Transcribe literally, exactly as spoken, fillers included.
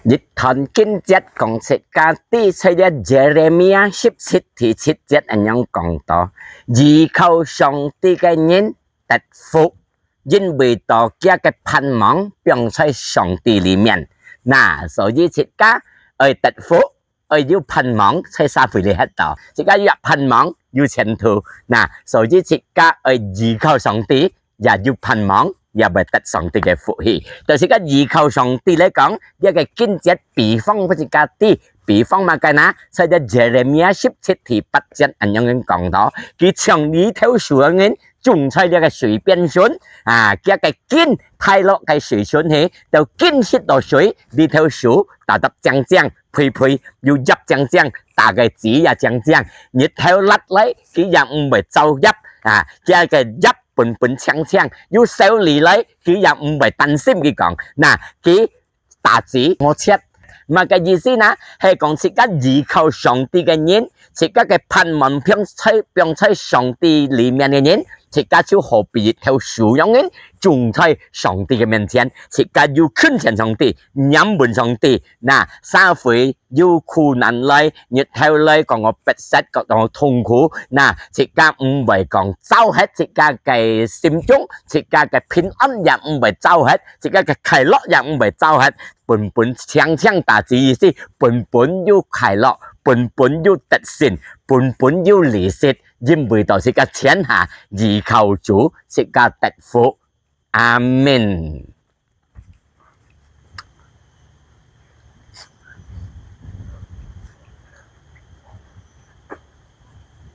一段經節講自家知，在這Jeremia十七第七節恁樣講到：依靠上帝个人得福，因為到佢个盼望放在上帝裡面。那所以自家愛得福，愛有盼望，在社會裡歇到，自家有盼望，有前途。那所以自家愛依靠上帝，也有盼望，也會得上帝个福氣。但是自家依靠上帝來講，這个經節比方分自家知，比方麼个呢？在這Jeremia十七第八節恁樣講到：佢將這頭樹个人種在這个水邊脣，啊，佢个根大落个水脣去，到根食到水，這頭樹打得靚靚肥肥，有葉靚靚，打个子也靚靚，日頭落來，佢也毋會燥葉，啊，佢个葉本本青青，有收理來，佢也毋會擔心。佢講，那，佢打子無切。麼个意思呢？係講自家依靠上帝个人，自家个盼望放在，放在上帝裡面个人，自家就好比一頭樹樣人，種在上帝个面前，自家有近前上帝，黏穩上帝。那，社會有苦難來，日頭來，講我迫切，講我痛苦，那，自家毋會講走忒自家个心中，自家个平安也毋會走忒，自家个快樂也毋會走忒。本本青青打子意思，本本有快樂，本本有得勝，本本有利息，因為到自家天下依靠主，自家得福。阿門。